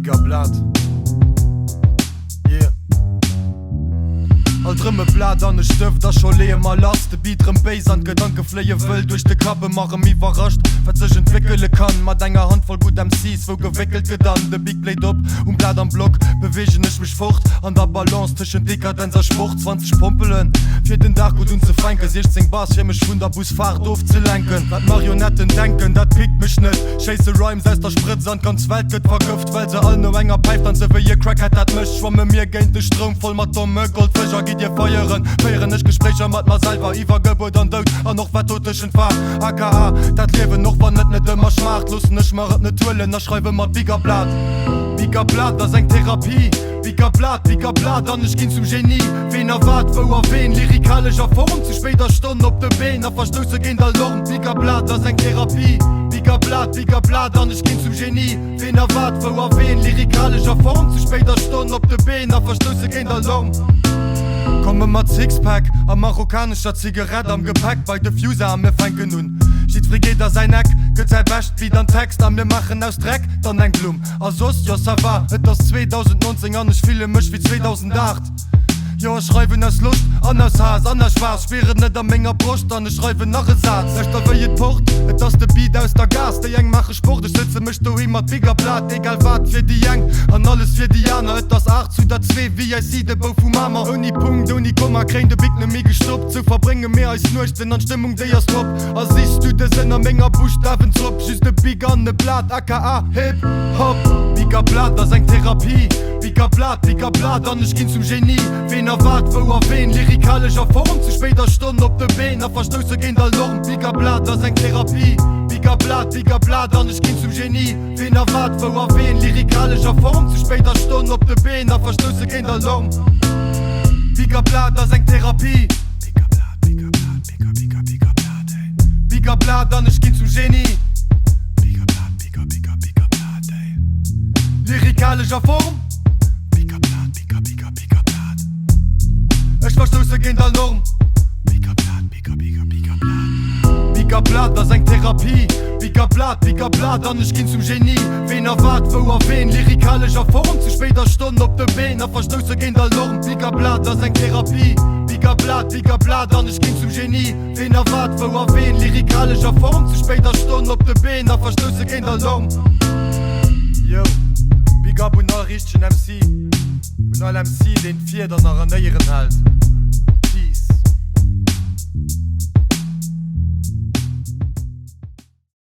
Bigger Blat, yeah. Alt rëm e Blat an e Stëft a scho leeë mer lass. De Beat rëm béis an d'Gedanke fléie wëll duerch de Kapp. Ëmmer rëm iwwerrascht, wat sech entwéckele kann. Mat enger Handvoll gutt MCs, wou gewéckelt gëtt an de Bic bléit op. Um Blat am Block beweegen ech mech fort an der Balance tëschent Dekadenz a Sport. 20 Pompelen, fir den Dag gutt unzefänken. 16 Bars, fir mech vun der Busfaart ofzelenken. Wat Marionetten denken, dat pickt mech net. Schéisse Rhymes aus der Sprëtz an d'ganz Welt gëtt vergëft, well se all no enger Päif danze wéi e Crackhead dat mécht. Schwamme mir géint de Stroum, voll mat domme Goldfësch a gitt dir feieren, féieren ech Gespréicher mat mer selwer iwwer Gebuert an Doud an och wat dotëschent war, aka dat Liewen. Och wann et net ëmmer schmaacht, loossen ech mer et net huelen a schreiwe mat Bic a Blat. Bic a Blat ass eng Therapie. Bic a Blat, Bic a Blat an ech ginn zum Genie. Ween a wat, wou a ween, lyrikalesch a Form zu spéider Stonn op de Been a verstousse géint all Norm. Bic a Blat ass eng Therapie. Bic a Blat, Bic a Blat an ech ginn zum Genie. Ween a wat, wou a ween, lyrikalesch a Form zu spéider Stonn op de Been a verstousse géint all Norm. Komme mat Sixpack a marokkanescher Zigarett am Gepäck bei de Fuser a mir fänken un. Jiddweree geet a säin Eck, gëtt säi Bescht, Beat an Text a mir maachen aus Dreck dann eng Blumm. A soss, jo ça va, et ass 2019 an ech fille mech wéi 2008. Jo ech schreiwen aus Loscht an aus Haass an aus Spaass, spieren et a menger Broscht an ech schreiwen nach e Saz. Lauschter wéi et pocht, et ass de Beat aus der Gaass. Déi eng maache Sport, ech sëtze mech doheem mat Bic a Blat. Egal wat fir déi eng an alles fir déi aner, et ass 8 zu der zwee, VIC de Bouf vu Mamer. Ouni Punkt, ouni Komma, kréien de Bic net méi gestoppt. Sou verbrénge mir eis Nuechten an d'Stëmmung déi ass top. A sichs du de Sënn a menger Buschtawenzopp, just e Bic an e Blat, aka Hip Hop. Bic a Blat ass eng Therapie, Bic a Blat, Bic a Blat an ech ginn zum Genie. Ween a wat, wou a ween, lyrikalesch a Form zu spéider Stonn op de Been a verstousse géint all Norm. Bic a Blat ass eng Therapie, Bic a Blat, Bic a Blat an ech ginn zum Genie. Ween a wat, wou a ween, lyrikalesch a Form zu spéider Stonn op de Been a verstousse géint all Norm. Bic a Blat ass eng Therapie. Bic a Blat, Bic a Blat. Bic a Bic a Bic a Blat, ey. Bic a Blat an ech ginn zum Genie. Bic a Blat, Bic a Bic a Bic a Blat, ey. Lyrikalesch a Form. Bic a Blat, Bic a Bic a Bic a Blat. Ech verstousse géint all Norm. Bic a Blat, Bic a Bic a Bic a Blat. Bic a Blat ass eng Therapie. Bic a Blat, Bic a Blat an ech ginn zum Genie. Ween a wat, wou a ween, lyrikalesch a Form zu spéider Stonn op de Been a verstousse géint all Norm. Bic a Blat ass eng Therapie. Bic a Blat, Bic a Blat an ech ginn zum Genie. Ween a wat, wou a ween, lyrikalesch a Form zu spéider Stonn op de Been a verstousse géint all Norm. Yo, Big up un all richtegen MC, un all MC deen d'Fieder nach an Éieren hält.